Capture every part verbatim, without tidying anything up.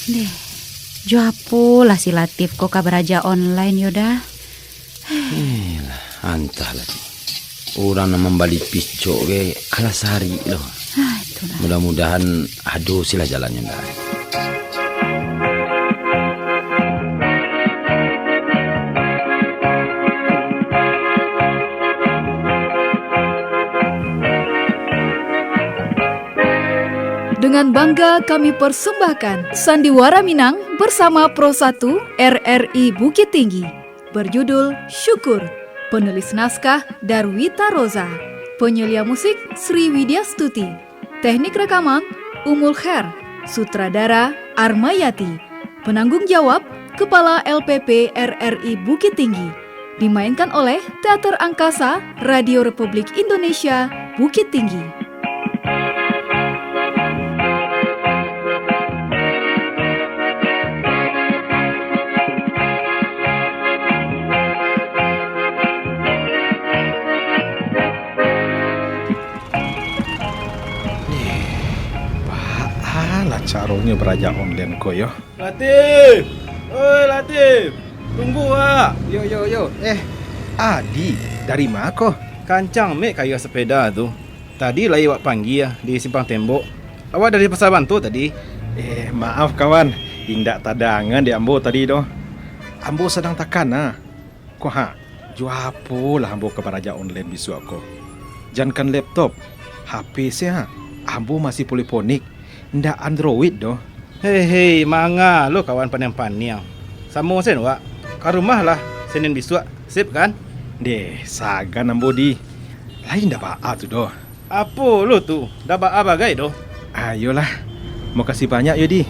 Deh, jo apolah si Latif ko ka baraja online yo dah. Eh lah, antahlah tu. Urang nan mambali picok ge alah sarik lo. Ah, itulah. Mudah-mudahan ado silah jalannyo dah. Dengan bangga kami persembahkan Sandiwara Minang bersama Pro satu R R I Bukittinggi, berjudul Syukur. Penulis naskah Darwita Roza. Penyelia musik Sri Widya Stuti. Teknik rekaman Umul Khair. Sutradara Armayati. Penanggung jawab Kepala L P P R R I Bukittinggi. Dimainkan oleh Teater Angkasa Radio Republik Indonesia Bukittinggi. Baa lah caronyo baraja online ko yo? Latif! Oi, Latif! Tunggu, Wak! Yo, yo, yo. Eh, Adi, dari ma ko? Kancang mek kayuah sapeda tu. Tadi lai awak panggia di simpang tembok. Awak dari Pasar Banto tadi? Eh, maaf kawan, indak tadanga dek ambo tadi doh. Ambo sadang takana. Ko ha, jo apolah ambo ka baraja online bisuak ko? Jankan laptop, H P se ha, ambo masih poliponik, ndak Android doh. Hei, hei, manga lo kawan paniang-paniang. Samo sen wak, ka rumah lah Senin bisuak, sip kan? Deh, sagan ambo di. Lai ndak baa tu doh. Apo lo tu, ndak baa bagai doh. Ayolah, makasih banyak yo di.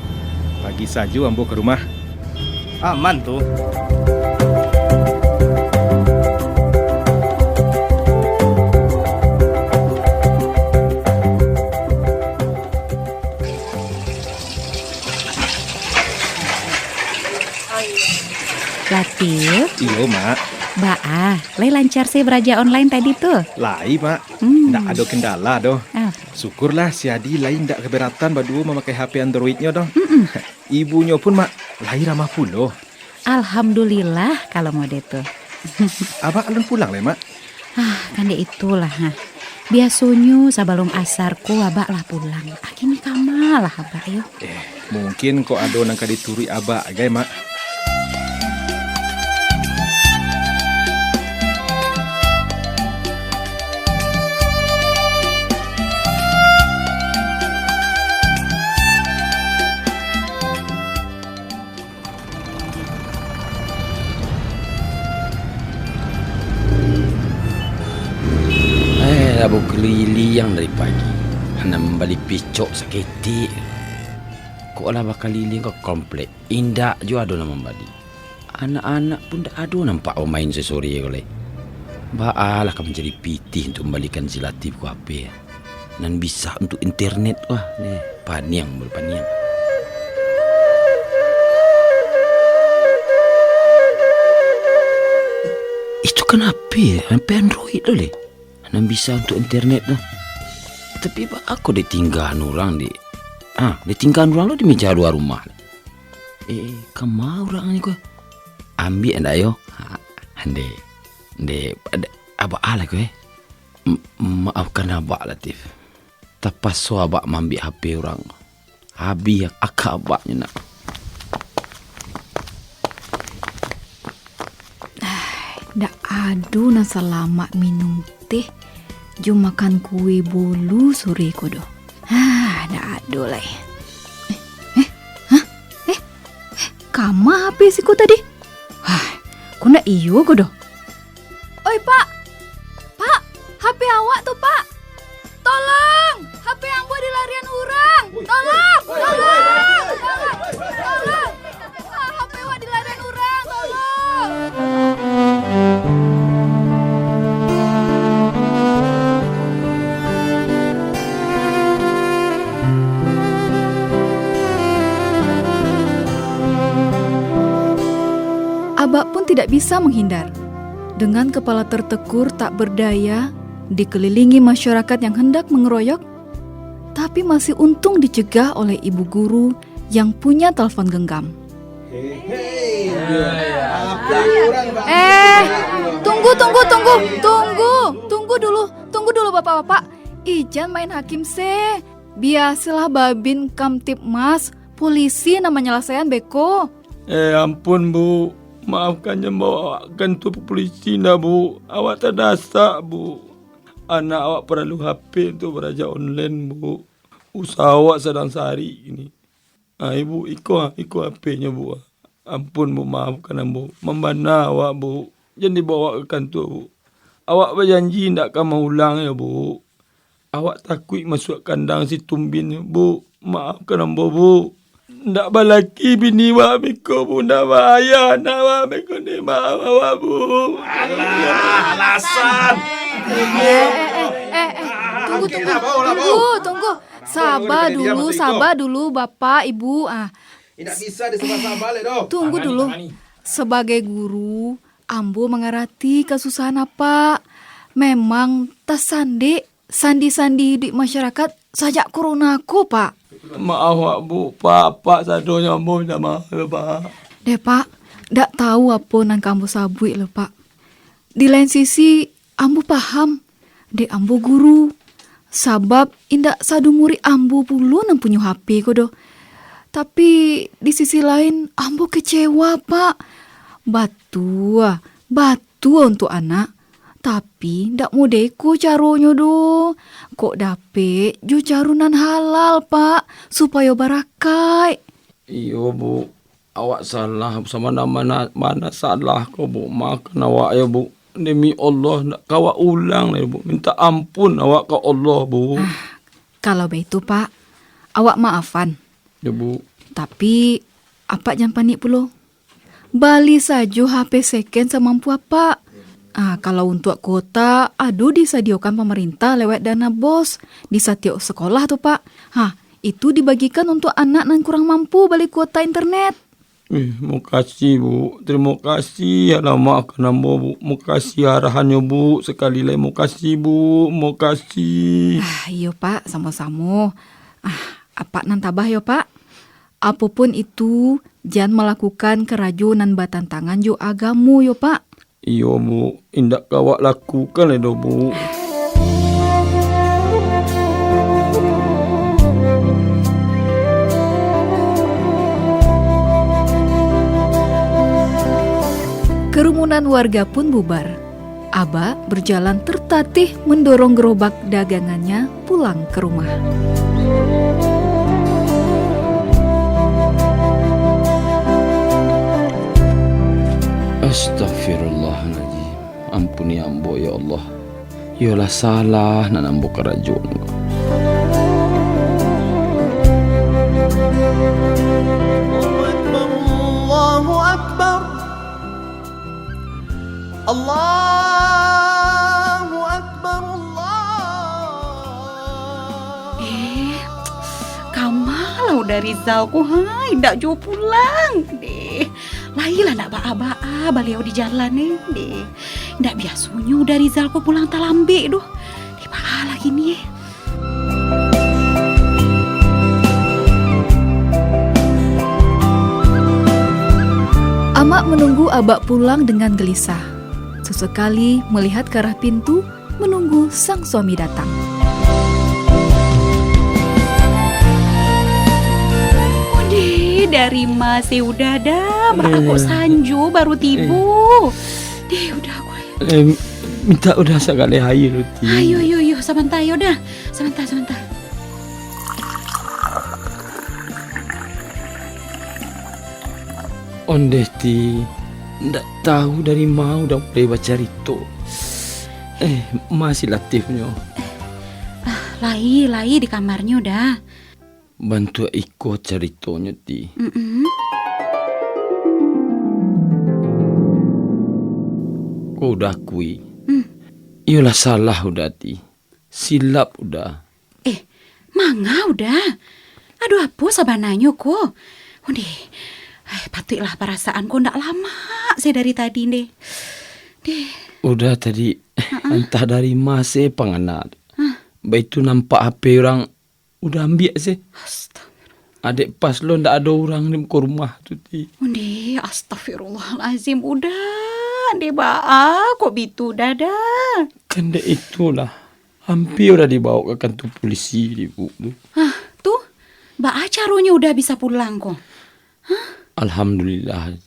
Pagi sajo ambo ka rumah. Aman tu. Latif. Iyo, Mak. Baa, lai lancar se baraja online tadi tu? Lai, Mak. Hmm. Ndak ado kendala doh. Ah. Syukurlah si Adi lai ndak keberatan baduo mamakai H P Androidnyo doh. Mm-mm. Ibunyo pun, Mak, lai ramah pulo. Alhamdulillah kalau mode tu. Abak alun pulang lai, Mak? Ah, kan dek itulah, ha. Biasonyo sabalum asar ko abak lah pulang. Akini kama lah abak yo. Eh, mungkin kok ado nan ka dituruik abak gai, Mak. Eh, lah bakuliliang dari pagi. Handak mambali picok saketek. Kok lah bakaliliang ka komplek, indak juo ado nan mambali. Anak-anak pun ndak ado nampak bamain sasore ko lai. Baa lah ka mancari pitih untuak mambalikan si Latif ko H P. Nan bisa untuak internet, wah, neh, paniang, baru paniang. Itu kan H P, H P Android lo, leh. Nan bisa untuak internet tu. Tapi, baa ko ditinggaan urang di, ah, ditinggaan urang lo di meja lua rumah. Eh, kama urang ni ko? Ambiak ndak yo? Ha, ndeh. Ndeh, ada, abak alah ko, eh? M-, maafkan abak, Latif. Tapaso abak maambiak H P urang. Habih aka abak nyo nak. Ah, ndak ado nan salamak minum teh jo makan kue bolu sore ko doh. Ah, ndak ado lai. Eh, eh, hah? Eh, eh, kama H P siko tadi? Hah, ko ndak iyo ko doh? Oi, Pak! Pak! H P awak tu, Pak! Tolong! H P ambo dilarian urang! Tolong! Tolong! Tolong! Tolong! Ah, H P awak dilarian urang! Tolong! Abak pun tidak bisa menghindar. Dengan kepala tertekur tak berdaya, dikelilingi masyarakat yang hendak mengeroyok, tapi masih untung dicegah oleh ibu guru yang punya telepon genggam. Eh, tunggu, tunggu, tunggu, tunggu, tunggu dulu, tunggu dulu, bapak-bapak. Ijan main hakim se. Biasolah Babin Kamtibmas, polisi nan manyalasaian beko. Eh, ampun, Bu. Maafkan jan bawa awak ka kantua polisi ndak, Bu. Awak tadasak, Bu. Anak awak paralu H P untuak baraja online, Bu. Usaho awak sadang sarik kini. Ah, Ibu, iko, iko H P-nyo, Bu. Ampun, Bu, maafkan ambo. Mambana awak, Bu. Jan dibawa ka kantua, Bu. Awak bajanji indak ka maulang, yo, Bu. Awak takuik masuak kandang si Tumbin, Bu. Maafkan ambo, Bu. Ndak balaki bini wak beko, Bu. Ndak baayah anak wak beko ni. Maaf awak, Bu. Alah, alasan. Eh, eh, eh, eh, eh. Tunggu, tunggu. Tunggu, tunggu. Saba dulu, saba dulu, Bapak, Ibu. Ah, Indak bisa disaba-saba lai doh. Tunggu dulu. Sabagai guru, ambo mangarati kasusahan Apak. Memang tasandik sandi-sandi iduik masyarakat sajak corona ko, Pak. Maaf, Pak, Bu. Pak, Pak, sadonyo ambo minta maaf, yo, Pak. Deh, Pak, dak tahu apo nan ka ambo sabuik lo, Pak. Di lain sisi, ambo paham, dek ambo guru, sabab indak sado murid ambo pulo nan punyo H P ko doh. Tapi, di sisi lain, ambo kecewa, Pak. Batua, batua untuak anak, tapi, ndak modeko caronyo doh. Kok dapek jo caro nan halal, Pak, supayo barakaik. Iyo, Bu. Awak salah, samana-mana, mana salah ko, Bu. Maafkan awak, yo, Bu. Demi Allah, ndak ka awak ulang lai, Bu. Minta ampun awak ka Allah, Bu. Ah, kalau baitu, Pak, awak maafan. Yo, Bu. Tapi, Apak jan panik pulo. Bali sajo H P second samampu Apak. Ah, kalau untuak kuota, ado disadiokan pamarintah lewat dana bos di satiok sekolah tu, Pak. Ha, itu dibagikan untuak anak nan kurang mampu bali kuota internet. Eh, mokasih, Bu. Tarimo kasih. Alah, maafkan ambo, Bu. Mokasih arahannyo, Bu. Sakali lai, mokasih, Bu. Mokasih. Ah, iyo, Pak. Samo-samo. Ah, Apak nan tabah, yo, Pak. Apo pun itu, jan malakukan karajo nan batantangan jo agamo, yo, Pak. Iyo, Bu. Indak ka awak lakukan lai doh, Bu. Kerumunan warga pun bubar. Abak berjalan tertatih mendorong gerobak dagangannya pulang ke rumah. Astagfirullahaladzim. Ampuni ambo, ya Allah. Iyolah salah nan ambo karajokan. Allahu Akbar, Allahu Akbar. Allahu Akbar, Allah. Eh, kama lah Uda Rizal ko, ha, indak juo pulang. Deh, lahilah ndak baa-baa baliau di jalan, eh, deh. Indak biasonyo Uda Rizal ko pulang talambek doh. Deh, baa lah kini, eh. Amak menunggu abak pulang dengan gelisah. Sesekali melihat ke arah pintu, menunggu sang suami datang. Ondeh, dari ma se Uda Da, baa kok sanjo baru tibo. Deh, Uda, aku Eh, mintak Uda sagaleh aia dulu, Ti. Ayo, ayo, ayo, sabanta, ayo Da. Sabanta, sabanta. Ondeh, Ti. Ndak tahu dari ma Uda mulai bacarito. Eh, ma si Latifnyo? Ah, lai, lai di kamarnyo Da. Bantuak iko caritonyo, Ti. Mm-mm. Ko Uda akui. Hmm. Iyolah salah Uda, Ti. Silap Uda. Eh, manga Uda? Ado apo sabananyo ko? Ondeh, eh, patuiklah parasaan ko ndak lamak se dari tadi, ndeh. Deh. Uda tadi, antah dari ma se pangana. Hah? Baitu nampak H P urang Uda ambiak se. Astagfirullah. Adek pas lo ndak ado urang di muko rumah tu, Ti. Ondeh, astagfirullahalazim, Uda. Ndeh baa kok bitu, Da. Kan dek itulah, ampia Uda dibaok ka kantua pulisi, Ibu tu. Hah, tu? Baa caronyo Uda bisa pulang ko? Alhamdulillah.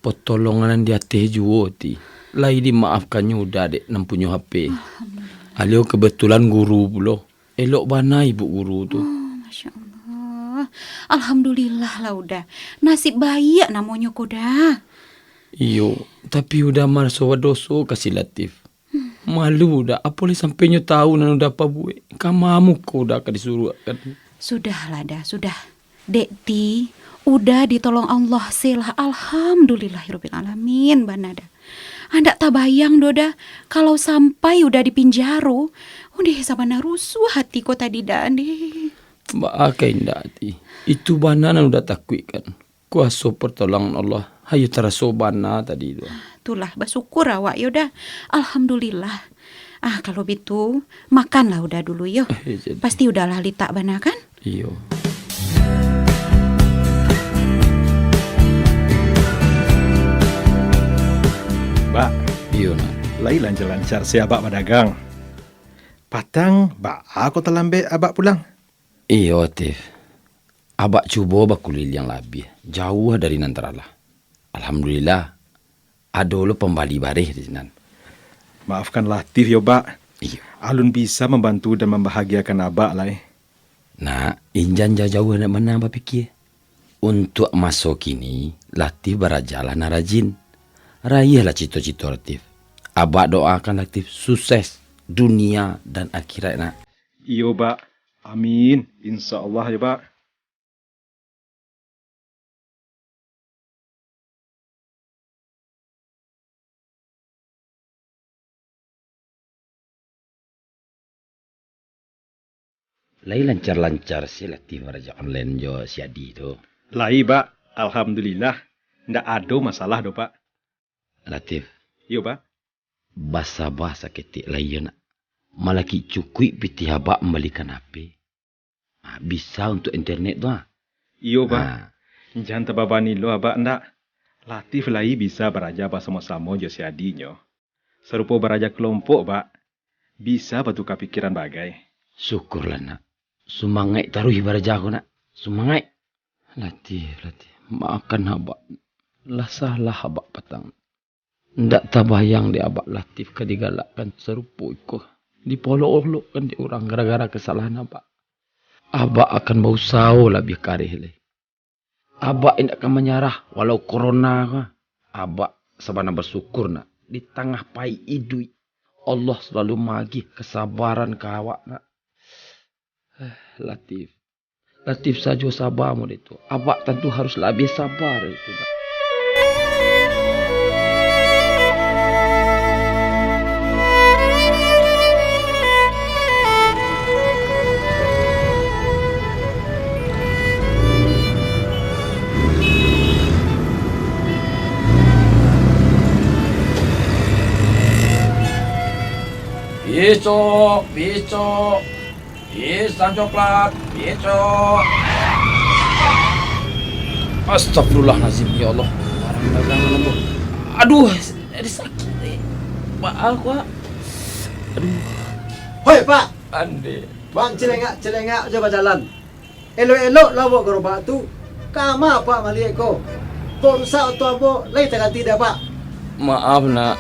Potolongan nan di ateh juo ti, lai dimaafkannyo Uda dek nan punyo H P. Alhamdulillah. Alio kebetulan guru pulo. Elok bana ibu guru tu. Oh, Masya Allah. Alhamdulillah lah Uda. Nasib baiak namonyo ko, Da. Iyo, tapi Uda maraso badoso ka si Latif. Malu Uda, apo lai sampai nyo tau nan Uda pabuek. Kama muko Uda ka disuruakkan. Sudahlah, Da, sudah. Dek Ti, Uda ditolong Allah se lah, alhamdulillahirabbilalamin, bana Da. Andak tabayang doh Da, kalau sampai Uda di pinjaro, ondeh sabana rusuah ati ko tadi Da, ndeh. Baa ka indak ati. Itu bana nan Uda takuikkan. Kuaso pertolongan Allah, ayo taraso bana tadi tu. Tulah, basukur awak yo Da. Alhamdulillah. Ah, kalau bitu, makanlah Uda dulu yo. Eh, jadi. Pasti Uda lah litak bana kan? Iyo. Bak. Iyo, Nak. Lai lancar-lancar se Abak badagang. Patang, baa kok talambek Abak pulang? Iyo, Tif. Abak cubo bakuliliang labiah, jauah dari nan taralah. Alhamdulillah, ado lo pambali bareh di sinan. Maafkan Latif yo, Bak. Iyo. Alun bisa mambantu dan mambahagiakan Abak lai. Nak, injan jauah-jauah nak bana bapikia. Untuak maso kini, Latif barajalah nan rajin. Raihlah cito-cito Latif. Abak doakan Latif sukses dunia dan akhirat, Nak. Iyo, Bak. Amin. Insya Allah yo, Bak. Lai lancar-lancar se Latif baraja online jo si Adi tu? Lai, Bak. Alhamdulillah. Ndak ado masalah doh, Bak. Latif. Iyo, Bak. Basaba saketek lai yo, Nak. Malakik cukuik pitih Abak mambalikan H P. Ah, bisa untuak internet tu, ah. Iyo, Bak. Ah. Jan tababani lo Abak ndak. Latif lai bisa baraja basamo-samo jo si Adi nyo. Sarupo baraja kalompok, Bak. Bisa batuka pikiran bagai. Syukurlah, Nak. Sumangaik taruih baraja ko, Nak. Sumangaik. Latif, Latif. Maafkan Abak. Lah salah Abak patang. Ndak tabayang dek Abak Latif ka digalakkan sarupo iko, dipaolok-olokkan dek urang gara-gara kasalahan Abak. Abak akan bausaho labiah kareh lai. Abak indak ka manyarah walau korona ka. Abak sabana basyukur, Nak, di tangah paik iduik, Allah salalu magiah kasabaran ka awak, Nak. Eh, Latif. Latif sajo saba model tu. Abak tantu harus labiah saba dari tu, Nak. Pisok, pisok. Pisang coklat, pisok. Astagfirullahalazim, ya Allah. Barang dagangan ambo. Aduh, ada sakit, eh. Maaf, Pak. Aduh. Hoi, Pak. Ande. Bang, cilengak-cilengak jo bajalan. Elok-elok lah buek garobak tu. Kama Apak maliek ko? Kok rusak oto ambo, lai taganti dek Apak? Maaf, Nak.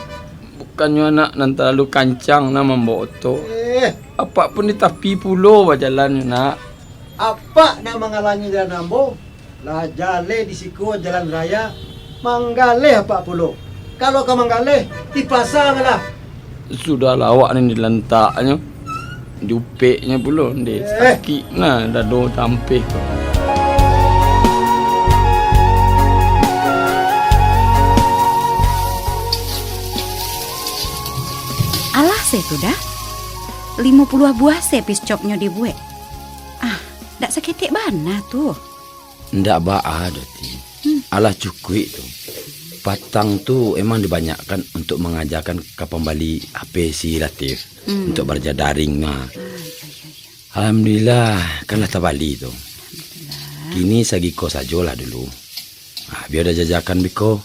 Bukannyo Anak nan talalu kancang nan mambao oto. Eh. Apak pun di tapi pulo bajalan, Nak. Apak nak mangalangi jalan ambo? Lah jaleh di siko jalan raya, manggaleh Apak pulo. Kalau ka manggaleh, di pasa malah. Sudahlah awak ni dilantaknyo, diupeknyo pulo, ndeh. Eh. Sakik nah dado tampeh. Alah, se tu dah. Limo puluah buah se piscopnyo dibuek. Ah, dak saketek bana tu. Ndak baa doh, Ti. Hmm. Alah cukuik tu. Patang tu emang dibanyakkan untuk mangajakan ka pambali H P si Latif, hmm, untuk baraja daring, nah. Ah, iya, iya, iya. Alhamdulillah, kan lah tabali tu. Alhamdulillah. Kini sagiko sajolah dulu. Ha, bia dah jajakan biko.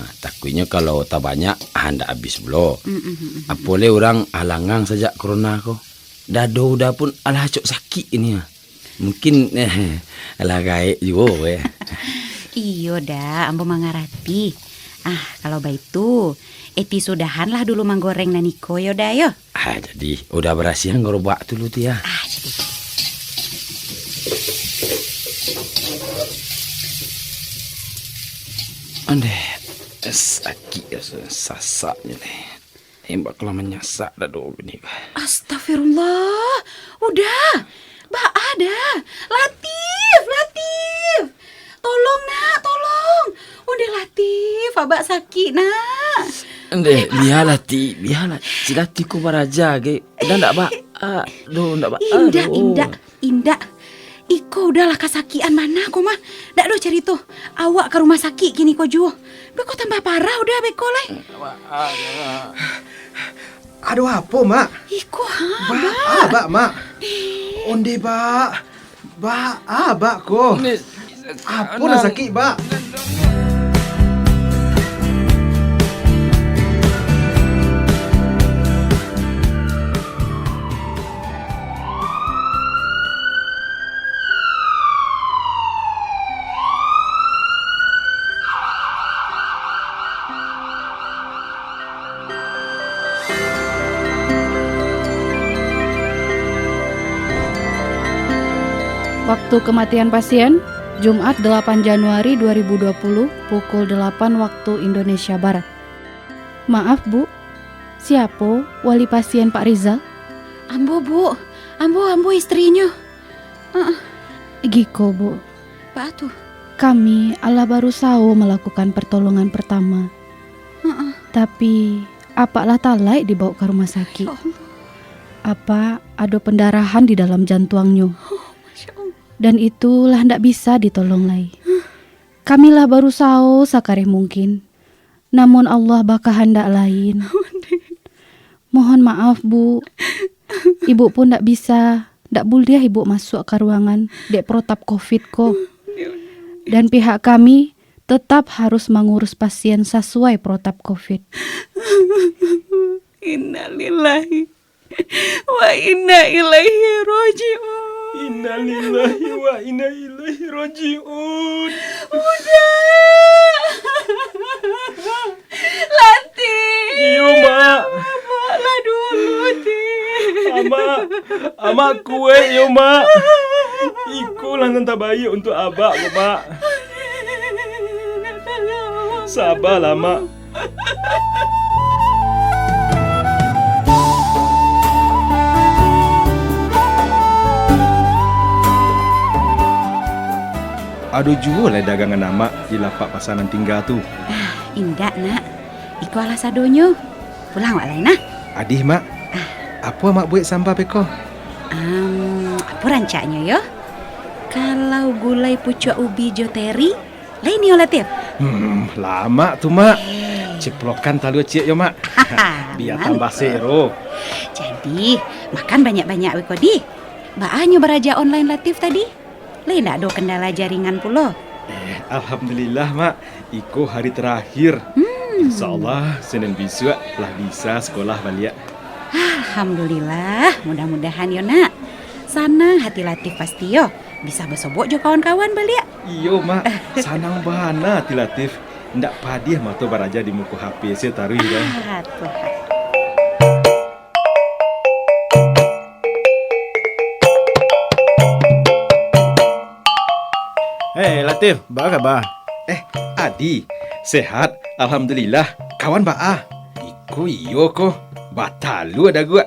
Ha, takuiknyo kalau tabanyak, ha, ndak abih pulo. Mm, mm, mm, mm. Apo lai urang alangang sajak corona ko. Dado Uda pun alah acok sakik ini, ha. Mungkin, eh, alah gaek juo, eh. Iyo, Da, ambo mangarati. Ah, kalau baitu, Eti sudahanlah dulu manggoreng nan iko yo, Da, yo. Ah, jadi, Uda barasiahan garobak tu lu, Ti, ah. Ah, jadi. Andeh, sakik yo, sasaknyo ni. Imbak kalau manyasak dado bini ko. Astagfirullah. Uda. Baa, Da. Latif, Latif. Tolong, Nak, tolong. Uda, Latif, abak sakik, Nak. Ndeh, bialah, Ti, bialah. Si Latif ko baraja ge. Uda ndak baa, doh, ndak baa, indak, doh. Indak, indak. Iko Uda lah kasakikan bana ko mah. Dak ado carito. Awak ka rumah sakik kini ko juo. Beko tambah parah Uda beko lai. Ado apo, Mak? Iko ha, Bak. Bak, Bak, Mak. Eh. Onde, Bak. Bak, ah, Bak ko. Apo nan sakik, Bak? Waktu kematian pasien, Jumat delapan Januari dua ribu dua puluh, pukul delapan waktu Indonesia Barat. Maaf, Bu. Siapo wali pasien Pak Rizal? Ambo, Bu. Ambo, ambo istrinyo. Heeh. Giko, Bu. Baa tu? Kami alah barusaho malakukan pertolongan pertama. Heeh. Tapi, Apak lah talaik dibaok ka rumah sakik. Ya Allah. Apak ado pendarahan di dalam jantuangnyo. Oh, Masya Allah. Dan itu lah ndak bisa ditolong lai. Kami lah barusaho sakareh mungkin, namun Allah bakahandak lain. Mohon maaf, Bu. Ibu pun ndak bisa, ndak buliah Ibu masuak ka ruangan dek protap covid ko. Dan pihak kami tetap harus mangurus pasien sasuai protap covid. Innalillahi wa inna ilaihi raji'un. Innalillahi wa inna ilaihi raji'un. Uda. Latif. Iyo, Mak. Abak lah dulu, Ti. Amak, Amak kuek yo, Mak. Iko lah nan tabaik untuak Abak ko, Mak. Sabalah, Mak. Ado juo lai dagangan Amak di lapak pasa nan tingga tu? Ah, indak, Nak. Iko alah sadonyo. Pulang awak lai, nah. Adih, Mak. Ah. Apo Amak buek samba beko? Am, apo rancaknyo, yo? Kalau gulai pucuak ubi jo teri, lai nio, Latif? Hmm, lamak tu, Mak. Eh. Ciplokan talua ciek yo, Mak. Bia tambah sero. Jadi, makan banyak-banyak weh ko di. Baa nyo baraja online Latif tadi? Lai ndak ado kendala jaringan pulo? Eh, alhamdulillah, Mak. Iko hari terakhir. Hmm. Insya Allah, Senin bisuak lah bisa sekolah baliak. Alhamdulillah, mudah-mudahan yo, Nak. Sanang hati Latif pasti yo, bisa basobok jo kawan-kawan baliak. Iyo, Mak. Sanang bana hati Latif. Ndak padiah mato baraja di muko H P se taruih, kan? Ah, Tuhan. Eh, Latif, baa kaba? Eh, Adi, sehat, alhamdulillah. Kawan baa? Iko iyo ko, batalua daguak.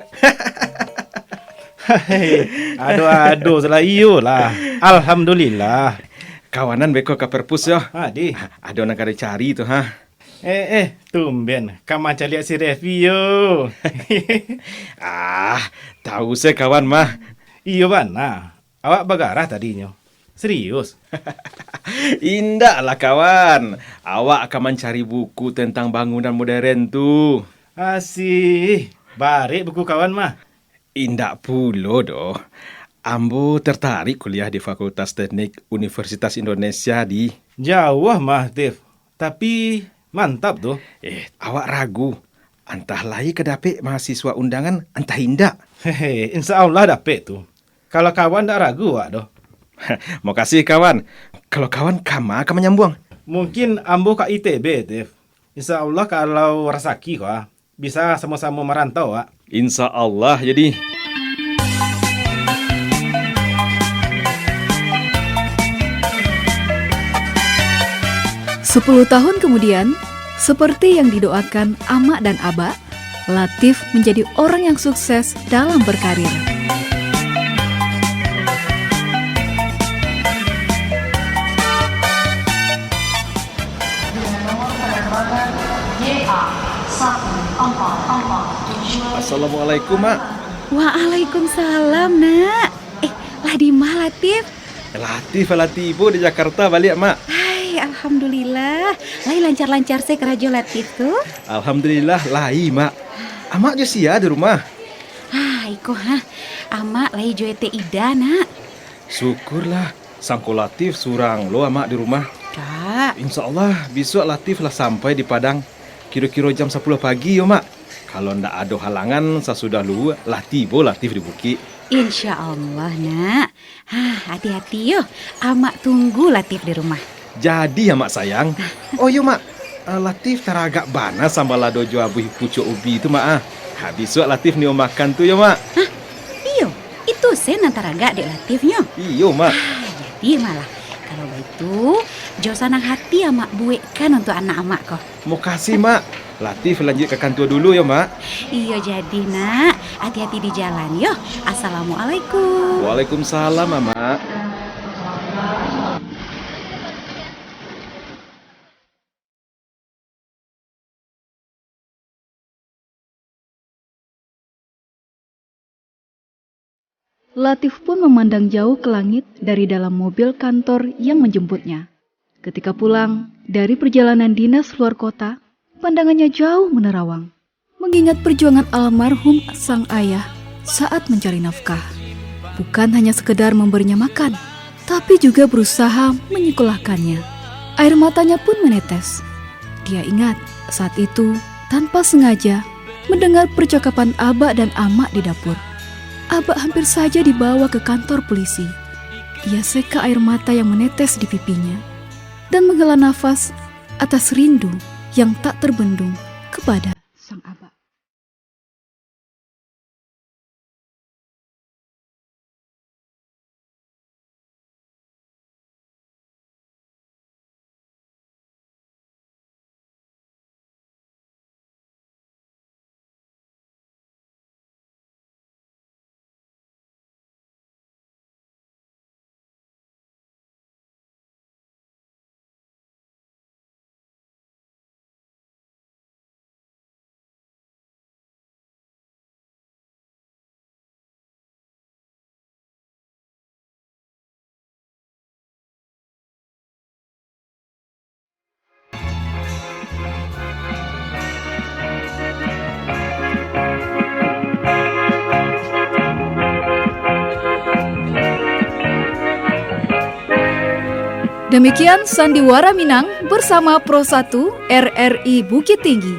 Hei, ado-ado salah, iyolah. Alhamdulillah. Kawanan beko ka perpus yo. Adi. Ado nan ka dicari tu, ha. Eh, eh, tumben ka mancaliak si Revi yo. Ah, tau se kawan mah. Iyo bana, awak bagarah tadinyo. Serius? Indak lah kawan, awak ka mancari buku tentang bangunan modern tu. Asih, barek buku kawan mah. Indak pulo doh. Ambo tertarik kuliah di Fakultas Teknik Universitas Indonesia, di. Jauah mah, Tif. Tapi, mantap tu. Eh, awak ragu. Antah lai ka dapek mahasiswa undangan, antah indak. Hehe, insya Allah dapek tu. Kalau kawan ndak ragu awak doh. Makasih, kawan. Kalau kawan, kama ka manyambuang? Mungkin ambo ka I T B, Tif. Insya Allah kalau rasaki ko, ah, bisa samo-samo marantau, Wak. Insya Allah, jadi. Sepuluh tahun kemudian, seperti yang didoakan amak dan abak, Latif menjadi orang yang sukses dalam berkarir. Dengan nomor penerbangan Y A satu empat empat tujuh. Assalamualaikum, Mak. Waalaikumsalam, Nak. Eh, lah di ma, Latif? Latif lah tibo di Jakarta baliak, Mak. Hai, alhamdulillah. Lai lancar-lancar se karajo Latif tu? Alhamdulillah, lai, Mak. Amak jo sia di rumah? Ah, iko ha. Amak lai jo Etek Ida, Nak. Syukurlah, sangko Latif surang lo Amak di rumah. Dak. Insya Allah, bisuak Latif lah sampai di Padang kiro-kiro jam sapuluah pagi yo, Mak. Kalau ndak ado halangan, sasudah luhua lah tibo Latif di bukik. Insya Allah, Nak. Hah, hati-hati yo. Amak tunggu Latif di rumah. Jadi, Amak sayang. Oh iyo, Mak. Ah, Latif taragak bana sambala dojo abuih pucuak ubi tu, Mak, ah. Ha, bisuak Latif nio makan tu yo, Mak. Hah? Iyo, itu se nan taragak dek Latif nyo? Iyo, Mak. Ah, jadi malah. Kalau baitu, jo sanang hati Amak buekkan untuak anak Amak ko. Mokasih, Mak. Latif lanjuik ka kantua dulu yo, Mak. Iyo jadi, Nak. Hati-hati di jalan yo. Assalamualaikum. Waalaikumsalam, Amak. Latif pun memandang jauh ke langit dari dalam mobil kantor yang menjemputnya. Ketika pulang dari perjalanan dinas luar kota, pandangannya jauh menerawang, mengingat perjuangan almarhum sang ayah saat mencari nafkah. Bukan hanya sekedar memberinya makan, tapi juga berusaha menyekolahkannya. Air matanya pun menetes. Dia ingat, saat itu, tanpa sengaja, mendengar percakapan abak dan amak di dapur. Abak hampir saja dibawa ke kantor polisi. Ia seka air mata yang menetes di pipinya, dan menghela nafas atas rindu yang tak terbendung kepada sang abak. Demikian Sandiwara Minang bersama Pro satu R R I Bukittinggi.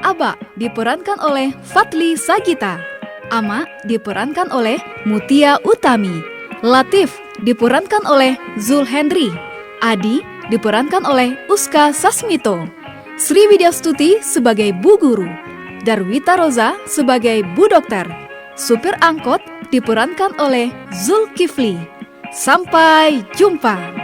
Abak diperankan oleh Fadli Sagita. Amak diperankan oleh Mutia Utami. Latif diperankan oleh Zul Hendri. Adi diperankan oleh Uska Sasmito. Sri Widyastuti sebagai Bu Guru. Darwita Roza sebagai Bu Dokter. Supir angkot diperankan oleh Zulkifli. Sampai jumpa.